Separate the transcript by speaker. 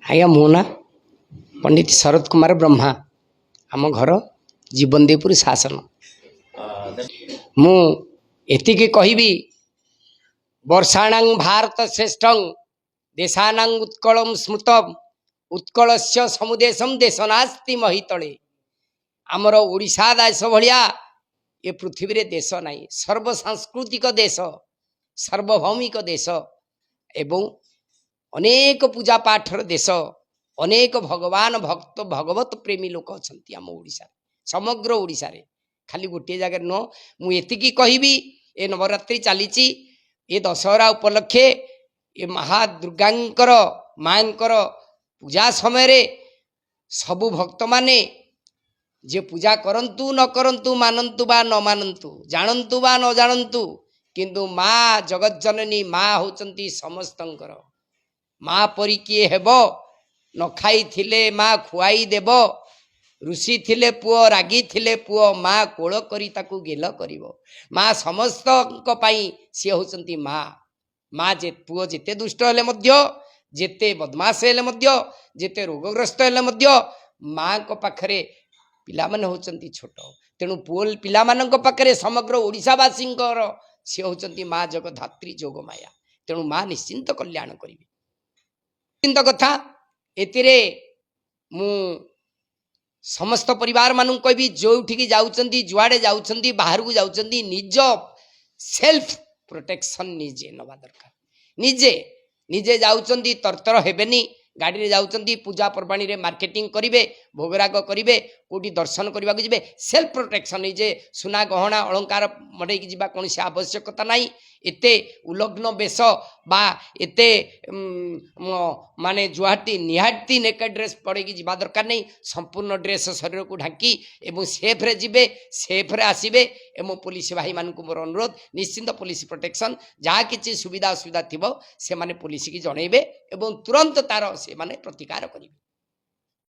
Speaker 1: ଆଜ୍ଞା, ମୋ ନାଁ ପଣ୍ଡିତ ଶରତ କୁମାର ବ୍ରହ୍ମା। ଆମ ଘର ଜୀବନଦେଇପୁର ଶାସନ। ମୁଁ ଏତିକି କହିବି, ବର୍ଷାଣାଂ ଭାରତ ଶ୍ରେଷ୍ଠଂ ଦେଶାନାଂ ଉତ୍କଳಂ ସ୍ମୃତମ୍ ଉତ୍କଳସ୍ୟ ସମୁଦେଶಂ ଦେଶ ନାସ୍ତି ମହିତଳେ। ଆମର ଓଡ଼ିଶା ଦେଶ ଭଳିଆ ଏ ପୃଥିବୀରେ ଦେଶ ନାହିଁ। ସର୍ବସାଂସ୍କୃତିକ ଦେଶ, ସାର୍ବଭୌମିକ ଦେଶ ଏବଂ ଅନେକ ପୂଜା ପାଠର ଦେଶ। ଅନେକ ଭଗବାନ ଭକ୍ତ, ଭଗବତ ପ୍ରେମୀ ଲୋକ ଅଛନ୍ତି ଆମ ଓଡ଼ିଶାରେ, ସମଗ୍ର ଓଡ଼ିଶାରେ, ଖାଲି ଗୋଟିଏ ଜାଗାରେ ନୁହଁ। ମୁଁ ଏତିକି କହିବି, ଏ ନବରାତ୍ରି ଚାଲିଛି, ଏ ଦଶହରା ଉପଲକ୍ଷେ ଏ ମହା ଦୁର୍ଗାଙ୍କର, ମାଙ୍କର ପୂଜା ସମୟରେ ସବୁ ଭକ୍ତମାନେ ଯେ ପୂଜା କରନ୍ତୁ ନ କରନ୍ତୁ, ମାନନ୍ତୁ ବା ନ ମାନନ୍ତୁ, ଜାଣନ୍ତୁ ବା ନ ଜାଣନ୍ତୁ, କିନ୍ତୁ ମା ଜଗତଜନନୀ ମା ହେଉଛନ୍ତି ସମସ୍ତଙ୍କର। ମା ପରି କିଏ ହେବ? ନ ଖାଇଥିଲେ ମା ଖୁଆଇ ଦେବ। ରୁଷିଥିଲେ ପୁଅ, ରାଗିଥିଲେ ପୁଅ, ମା କୋଳ କରି ତାକୁ ଗେଲ କରିବ। ମା ସମସ୍ତଙ୍କ ପାଇଁ ସିଏ ହେଉଛନ୍ତି ମା। ମା ଯେ ପୁଅ ଯେତେ ଦୁଷ୍ଟ ହେଲେ ମଧ୍ୟ, ଯେତେ ବଦମାସ ହେଲେ ମଧ୍ୟ, ଯେତେ ରୋଗଗ୍ରସ୍ତ ହେଲେ ମଧ୍ୟ, ମାଙ୍କ ପାଖରେ ପିଲାମାନେ ହେଉଛନ୍ତି ଛୋଟ। ତେଣୁ ପୁଅ ପିଲାମାନଙ୍କ ପାଖରେ ସମଗ୍ର ଓଡ଼ିଶାବାସୀଙ୍କର ସିଏ ହେଉଛନ୍ତି ମା ଜଗଧାତ୍ରୀ ଯୋଗମାୟା। ତେଣୁ ମା ନିଶ୍ଚିନ୍ତ କଲ୍ୟାଣ କରିବେ। ନିଶ୍ଚିନ୍ତ କଥା। ଏଥିରେ ମୁଁ ସମସ୍ତ ପରିବାରମାନଙ୍କୁ କହିବି, ଯେଉଁଠିକି ଯାଉଛନ୍ତି, ଯୁଆଡ଼େ ଯାଉଛନ୍ତି, ବାହାରକୁ ଯାଉଛନ୍ତି, ନିଜ ସେଲ୍ଫ ପ୍ରୋଟେକ୍ସନ୍ ନିଜେ ନେବା ଦରକାର। ନିଜେ ନିଜେ ଯାଉଛନ୍ତି, ତରତର ହେବେନି। ଗାଡ଼ିରେ ଯାଉଛନ୍ତି, ପୂଜା ପର୍ବାଣୀରେ ମାର୍କେଟିଂ କରିବେ, ଭୋଗରାଗ କରିବେ, କେଉଁଠି ଦର୍ଶନ କରିବାକୁ ଯିବେ, ସେଲ୍ଫ ପ୍ରୋଟେକ୍ସନ୍। ନିଜେ ସୁନା ଗହଣା ଅଳଙ୍କାର ମଡ଼େଇକି ଯିବା କୌଣସି ଆବଶ୍ୟକତା ନାହିଁ। ଏତେ ଉଲଗ୍ନ ବେଶ ବା ଏତେ ମାନେ ଜୁହାତି ନିହାତି ନେକେଡ଼ ଡ୍ରେସ୍ ପଡ଼େଇକି ଯିବା ଦରକାର ନାହିଁ। ସମ୍ପୂର୍ଣ୍ଣ ଡ୍ରେସ୍ ଶରୀରକୁ ଢାଙ୍କି ଏବଂ ସେଫ୍ରେ ଯିବେ, ସେଫ୍ରେ ଆସିବେ। ଏବଂ ପୋଲିସ ଭାଇମାନଙ୍କୁ ମୋର ଅନୁରୋଧ, ନିଶ୍ଚିନ୍ତ ପୋଲିସ ପ୍ରୋଟେକ୍ସନ୍, ଯାହା କିଛି ସୁବିଧା ଅସୁବିଧା ଥିବ, ସେମାନେ ପୋଲିସକି ଜଣେଇବେ ଏବଂ ତୁରନ୍ତ ତାର ସେମାନେ ପ୍ରତିକାର କରିବେ।